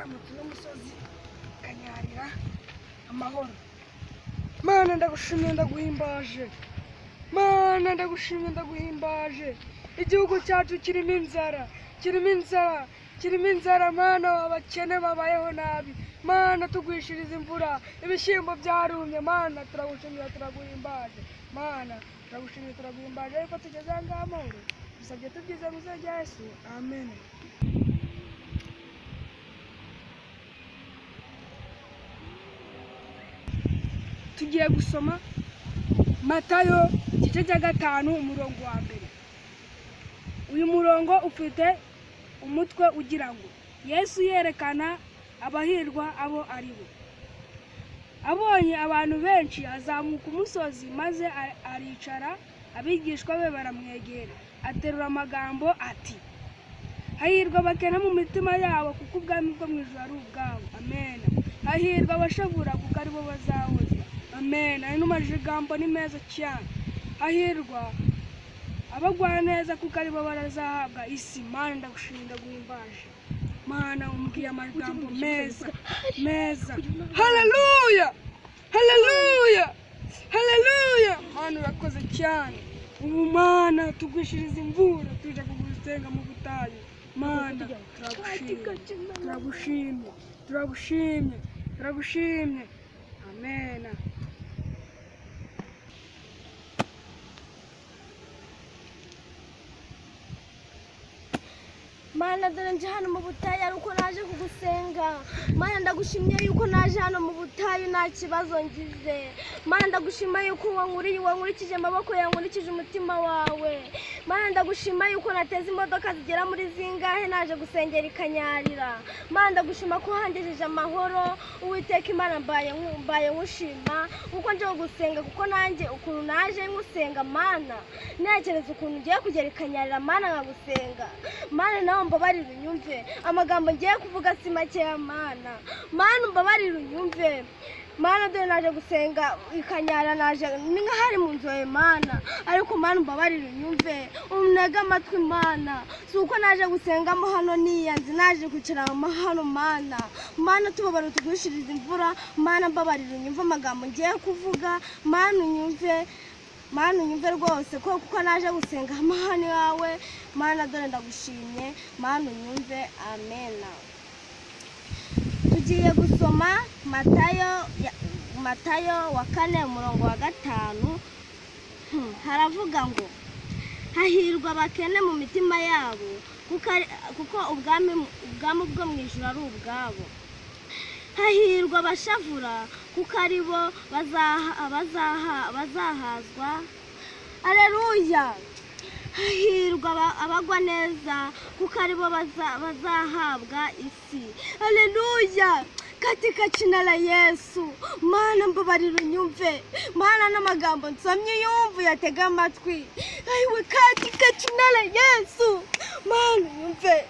Tuzamutse uno musozi Kanyarira amahoro. Mana ndagushimye ndaguhimbaje. Mana ndagushimye ndaguhimbaje. Igihugu cyacu kirimo inzara, kirimo inzara, kirimo inzara. Mana abakene babayeho nabi. Mana tugwishiriza imvura, ibishyimbo byarumye. Mana turagushimira turaguhimbaje. Mana turagushimira turaguhimbaje ariko tugeze aha ngaha amahoro. Dusabye tubyize mu izina rya Yesu. Amen. Tugiye gusoma Matayo igice cya 5 umurongo wa mbere. Uyu murongo ufite umutwe ugira ngo Yesu yerekana abahirwa abo ari bo. Abonye abantu benshi azamuka umusozi maze aricara, abigishwa be baramwegera. Aterura amagambo ati: hahirwa abakene mu mitima yabo kuko ubwami bwo mu ijuru ari ubwabo. Amen. Hahirwa abashavura kuko aribo bazahozwa. Amen. Ayo magambo ni meza cyane. Hahirwa abagwa neza kuko aribo barazahabwa isi. Mana ndagushimira ndaguhimbaje. Mana umbwiye amagambo meza meza. Haleluya, haleluya, haleluya. Mana urakoze cyane. Ubu Mana tugwishiriza imvura tuje kugusenga mu butayu. Mana turagushimye, turagushimye, turagushimye. Amen. Mana dore nje hano mu butayu ariko naje kugusenga. Mana ndagushimye yuko naje hano mu butayu nta kibazo ngize. Mana ndagushima yuko wankuriye, wankurikije amaboko yawe, wankurikije umutima wawe. Mana ndagushima yuko nateze imodoka zigera muri zingahe naje gusengera Ikanyarira. Mana ndagushima ko hangejeje amahoro. Uwiteka Imana mbaye nkushima kuko nje gusenga, kuko nanjye ukuntu naje nkusenga Mana ntekereza ukuntu ngiye kugera Ikanyarira. Mana nkagusenga. Mana nawe mbabarira unyumve amagambo ngiye kuvuga si makeya. Mana, Mana mbabarira unyumve. Mana dore naje gusenga Ikanyara, naje ni nk'ahari mu nzu yawe Mana, ariko Mana mbabarira unyumve, untege amatwi Mana. Si uko naje gusengamo hano niyanze, naje kwicara hano Mana. Mana tubabarira tugwishiriza imvura. Mana mbabarira unyumve amagambo ngiye kuvuga. Mana unyumve, Mana unyumve rwose ko kuko naje gusenga amahani yawe. Mana dore ndagushimye. Mana unyumve. Amen. Tugiye gusoma Matayo wa 4 umurongo wa 5. Haravuga ngo hahirwa abakene mu mitima yabo kuko ubwami bwo mu ijuru ari ubwabo. Hahirwa abashavura kuko aribo bazahazwa. Aleluya. Hahirwa abagwa neza kuko aribo bazahabwa isi. Aleluya. Katika jina la Yesu. Mana mbabarira unyumve. Mana n'amagambo nsomye yumve yatega amatwi. Ayiwe katika jina la Yesu. Mana unyumve.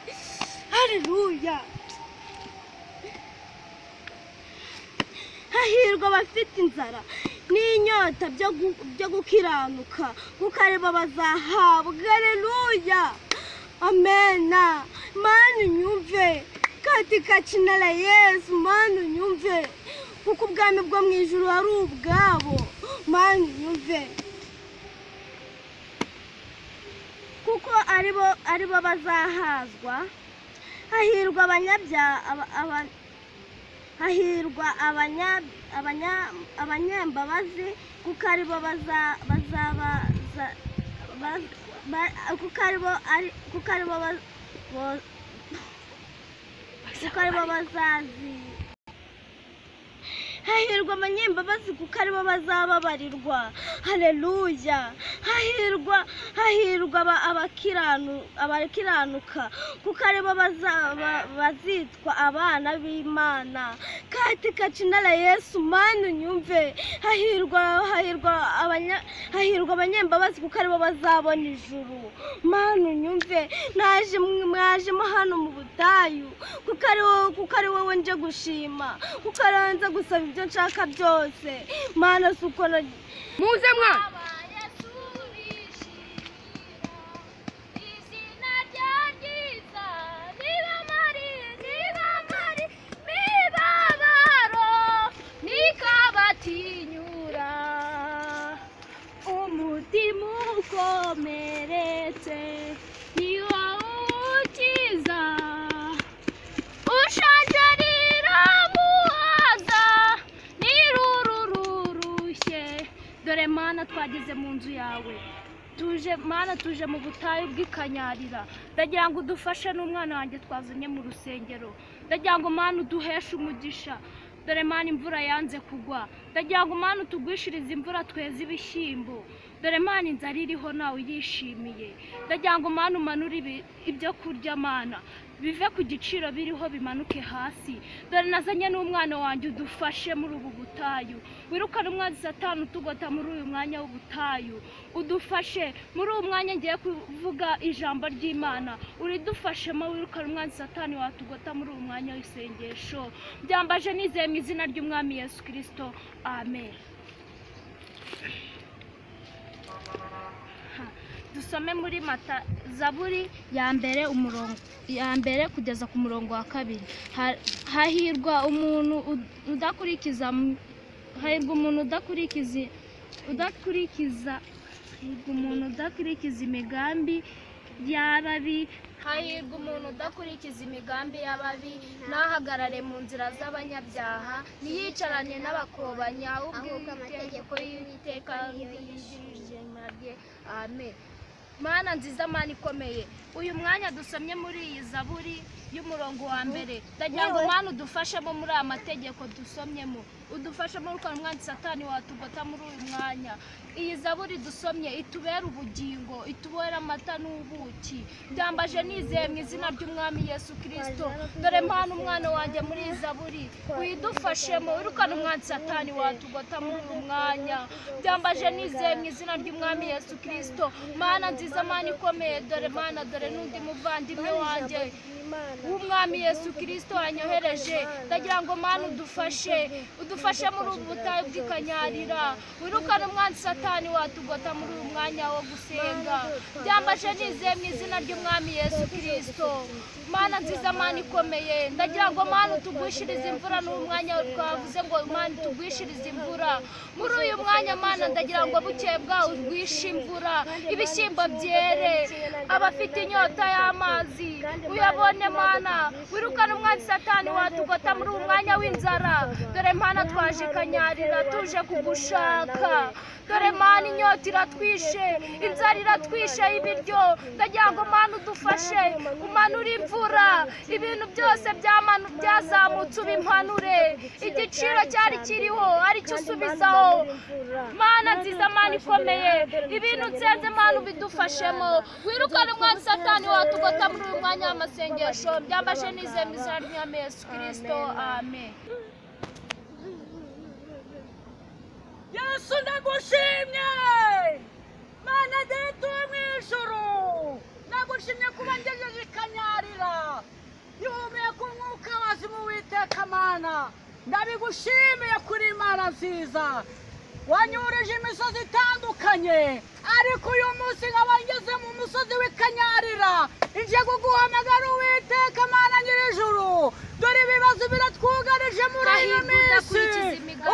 Aleluya. Hahirwa abafite inzara n'inyota byo gukiranuka kuko aribo bazahabwa. Aleluya. Amena. Mana unyumve katika jina la Yesu. Mana unyumve kuko ubwami bwo mu ijuru ari ubwabo. Mana unyumve kuko aribo bazahazwa. Hahirwa abanyabyaha, hahirwa abanyambabazi kuko aribo bazazi. Hahirwa abanyambabazi kuko aribo bazababarirwa. Haleluya. Hahirwa abakiranuka kuko aribo bazitwa abana b'Imana. Katika jina la Yesu. Mana unyumve. Hahirwa abanyambabazi kuko aribo bazabona ijuru. Mana unyumve. Mwajemo hano mu butayu kuko ari wowe nje gushima, kuko ari nze gusaba ibyo nshaka byose. Mana suko muze mwana. Ukomeretse ni wowe ukiza, ushonje riramuhaza, nirurururushye. Dore Mana twageze mu nzu yawe, tuje Mana, tuje mu butayu bw'ikanyarira. Ndagira ngo udufashe n'umwana wanjye twazanye mu rusengero. Ndagira ngo Mana uduheshe umugisha. Dore Mana imvura yanze kugwa, ndagira ngo Mana utugwishirize imvura tweze ibishyimbo. Dore Mana inzara iriho nawe uyishimiye. Ndagira ngo Mana umanure ibyo kurya Mana, bive ku giciro biriho bimanuke hasi. Dore nazanye n'umwana wanjye, udufashe muri ubu butayu, wirukane umwanzi Satani utugota muri uyu mwanya w'ubutayu. Udufashe muri uyu mwanya ngiye kuvuga ijambo ry'Imana, uridufashemo, wirukane umwanzi Satani watugota muri uyu mwanya w'isengesho. Byambaje nizeye mu izina ry'Umwami Yesu Kristo, amen. Dusome muri Mata Zaburi ya mbere umurongo ya mbere kugeza ku murongo wa 2. Hahirwa umuntu udakurikiza, hahirwa umuntu udakurikiza, udakurikiza, hahirwa umuntu udakurikiza imigambi y'ababi, hahirwa umuntu udakurikiza imigambi y'ababi, ntahagarare mu nzira z'abanyabyaha, ntiyicarane n'abakobanyi, ahubwo amategeko y'Uwiteka yishimye rye. Amen. Mana nziza, Mana ikomeye, uyu mwanya dusomye muri iyi Zaburi y'umurongo wa mbere, ndagira ngo Mana udufashemo muri aya mategeko dusomyemo, udufashemo urukana umwanzi Satani watugota muri uyu mwanya. Iyi Zaburi dusomye itubera ubugingo, itubera amata n'ubuki. Byambaje nizeye mu izina ry'Umwami Yesu Kristo. Dore Mana umwana wanjye muri iyi Zaburi uyidufashemo, wirukane umwanzi Satani watugota muri uyu mwanya. Byambaje nizeye mu izina ry'Umwami Yesu Kristo. Mana nziza, Mana ikomeye, dore Mana, dore n'undi muvandimwe wanjye w'Umwami Yesu Kristo wanyohereje. Ndagira ngo Mana udufashe, udufashe muri ubu butayu bw'ikanyarira, wirukane umwanzi Satani watugota muri uyu mwanya wo gusenga. Byambaje nizeye mu izina ry'Umwami Yesu Kristo. Mana nziza, Mana ikomeye, ndagira ngo Mana utugwishirize imvura n'uyu mwanya twavuze ngo Mana utugwishirize imvura muri uyu mwanya. Mana ndagira ngo bukeye bwawe ugwishe imvura, ibishyimbo byere, abafite inyota y'amazi uyabone Mana, wirukane umwanzi Satani watugota muri uyu mwanya w'inzara. Dore Mana twaje ikanyarira tuje kugushaka. Dore Mana inyota iratwishe, inzara iratwishe ibiryo. Ndagira ngo Mana udufashe, umanure imvura, ibintu byose byazamutse ubimpanure, igiciro cyari kiriho aricyo usubizaho. Mana nziza, Mana ikomeye, ibintu nsenze Mana ubidufashemo, wirukane umwanzi Satani watugota muri uyu mwanya w'amasengesho. Byambaje nizeye mu izina ry'Umwami Yesu Kristo, amen. Yesu ndagushimye Mana data wo mu ijuru, ndagushimye kuba ngejeje ikanyarira, ihumeka umwuka wazima Uwiteka Mana, ndabigushimiye kuri Imana nziza wanyurije imisozi itandukanye, ariko uyu munsi nkaba ngeze mu musozi w'ikanyarira, nje kuguhamagara Uwiteka Mana nyir'ijuru. Dore ibibazo biratwugarije muri iyi minsi,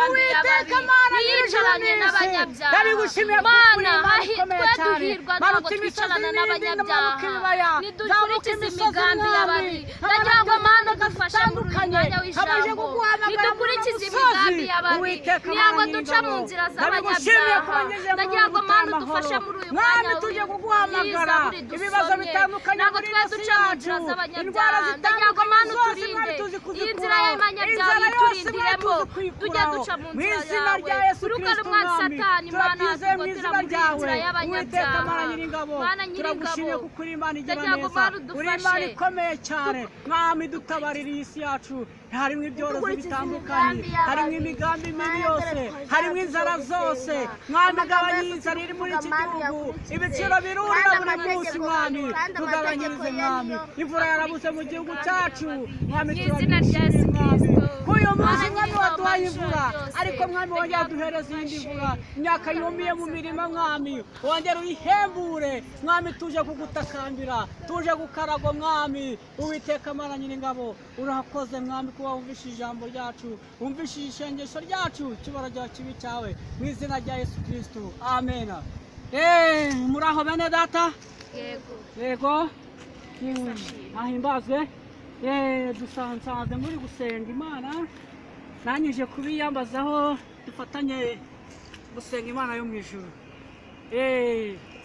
Uwiteka Mana nyir'ijuru n'isi, ndabigushimiye kuko uri Imana ikomeye cyane. Manuka imisozi n'indi, manuka ibibaya, zamuka imisozi mwami, ndagira ngo Mana udufashe muri uyu mwanya w'ijambo, nidukurikize imigambi y'ababi, ntabwo duca mu nzira z'abanyabyaha. Ndagira ngo Mana udufashe muri uyu mwanya tuje kuguhamagara, ibibazo bitandukanye ntabwo muri twe iyi si duca mu yacu, nzira indwara z'abanyabyaha. Ndagira ngo zitandukanye Mana zose mwami uturinde, tuzi iyi nzira kuzikuraho, y'abanyabyaha inzara yose mwami uyiturindiremo, tuzi tujye kuyikuraho, duca mu mu nzira izina rya yawe. Yesu Wirukane Kristo umwanzi mwami, Satani Mana turabyizeye mu watugotera izina muri iyi ryawe nzira Uwiteka Mana y'abanyabyaha. nyir'ingabo, Mana turagushimiye nyir'ingabo, kuko uri Imana igira ndagira ngo neza, Mana uri Imana udufashe. ikomeye cyane mwami, dutabarira iyi si yacu, harimo ibyorezo Dukurikize bitandukanye, imigambi harimo y'ababi. imigambi mibi Mana, yose, dore twaje harimo inzara tuje zose gusenga. mwami, Amagambo gabanya yose inzara iri muri iki Mana gihugu, uyakurikize. ibiciro birurira Kandi buri munsi amategeko mwami, kandi tugabanyirize amategeko mwami, ye niyo imvura yarabuze mu gihugu cyacu mwami, Mu izina rya turagushimiye Yesu mwami, Kristo. ko uyu munsi Mana mwami nyir'ingabo, waduhaye Mana imvura, byose. ariko mwami wongera duhereze iyindi mvura, imyaka yumiye mu mirima mwami wongera uyihembure mwami, tuje kugutakambira, tuje gukaragwa mwami. Uwiteka Mana nyir'ingabo, urakoze mwami kuba wumvishije ijambo ryacu, wumvishije isengesho ryacu, kibara rya kibi cyawe, mu izina rya Yesu Kristo, amen. Muraho bene data? Yego. Yego. Ahimbazwe. Dusanze muri gusenga Imana. Nanyije kubiyambazaho dufatanye gusenga Imana yo mu ijuru.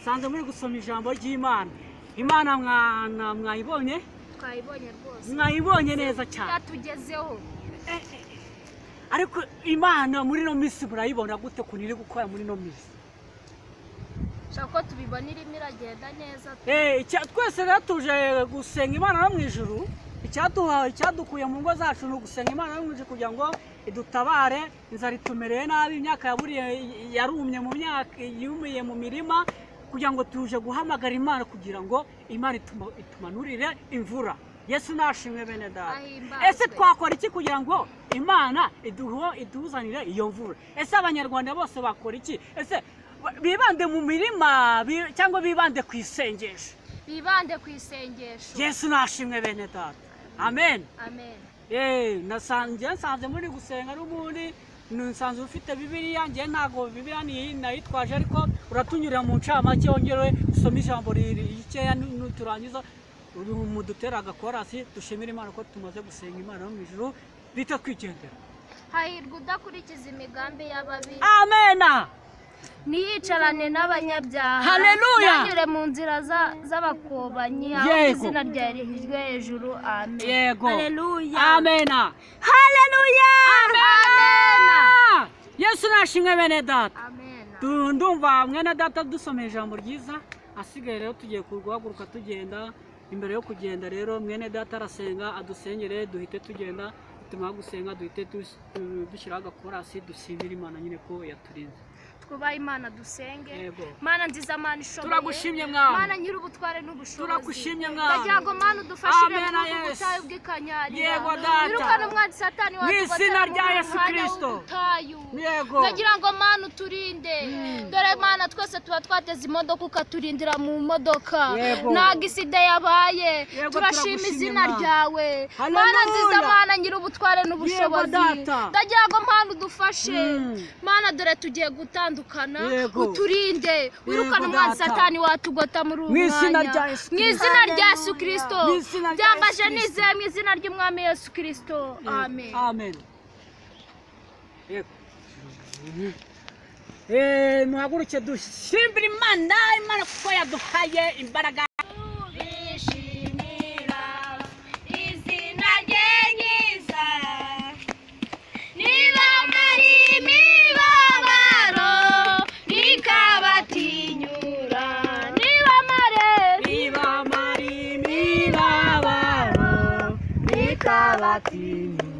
Sanze muri gusoma ijambo ry'Imana. Imana mwana mwayibonye? Twayibonye rwose. Mwayibonye neza cyane. Yatugezeho. Ariko Imana muri no minsi murayibona gute kuntu iri gukora muri no minsi? Shaka tubibona irimo iragenda neza. Twese rero tuje gusenga Imana yo mu ijuru. Icyadukuye mu ngo zacu ni ugusenga Imana yo mu ijuru kugira ngo idutabare. Inzara itumereye nabi, imyaka yaburiye yarumye mu myaka yumiye mu mirima, kugira ngo tuje guhamagara Imana kugira ngo Imana itumanurire imvura. Yesu nashimwe bene data. Ese twakora iki kugira ngo Imana iduzanire iyo mvura? Ese abanyarwanda bose bakora iki? Ese bibande mu mirima cyangwa bibande ku isengesho? Bibande ku isengesho. Yesu nashimwe bene data. Amen. Amen. Nasanze muri gusenga n'ubundi nsanze ufite Bibiliya, ngiye ntago Bibiliya nayitwaje, ariko uratunyurira mu ncamake wongere usome ijambo rikeya nuturangiza mudutera agakorasi dushimira Imana ko tumaze gusenga Imana yo mu ijuru bita twigendera. Hahirwa udakurikiza imigambi y'ababi. Amena. Niyicarane n'abanyabyaha. Haleluya. Nanyure mu nzira z'abakobanyi. Izina ryawe rihijwe hejuru. Amen. Yego. Haleluya. Amena. Haleluya. Amena. Yesu nashimwe bene data. Amena. Ndumva mwene data dusomeye ijambo ryiza. Asigaye rero tugiye guhaguruka tugenda. Imbere yo kugenda rero mwene data arasenga adusengere duhite tugenda. Tumara gusenga duhite dushyiraho agakorasi dushimira Imana nyine ko yaturinze. Twubaha Imana dusenge. Mana nziza, Mana ishoboye. Turagushimye Mwami. Mana nyiri ubutware n'ubushobozi. Turagushimye Mwami. Ndagira ngo Mana udufashire mu butayu bw'ikanyarira. Yego data. Wirukane umwanzi Satani mu izina rya Yesu Kristo. Yego. Ndagira ngo Mana uturinde. Dore Mana twese tuba twateze imodoka ukaturindira mu modoka. Ntago isida yabaye. Turashima izina ryawe. Mana nziza, Mana nyiri ubutware n'ubushobozi. Ndagira ngo Mana udufashe. Mana dore tugiye gutandukana. Uturinde, wirukane umwanzi Satani watugota muri uyu mwanya. Mu izina rya Yesu Kristo. Byambaje nizeye mu izina ry'Umwami Yesu Kristo. Amen. Amen. Muhaguruke dushimire Imana, Imana kuko yaduhaye imbaraga. Bishimira izina rye ryiza. Niba muri imibabaro nikabatinyura. Niba mari imibabaro nikabatinyura.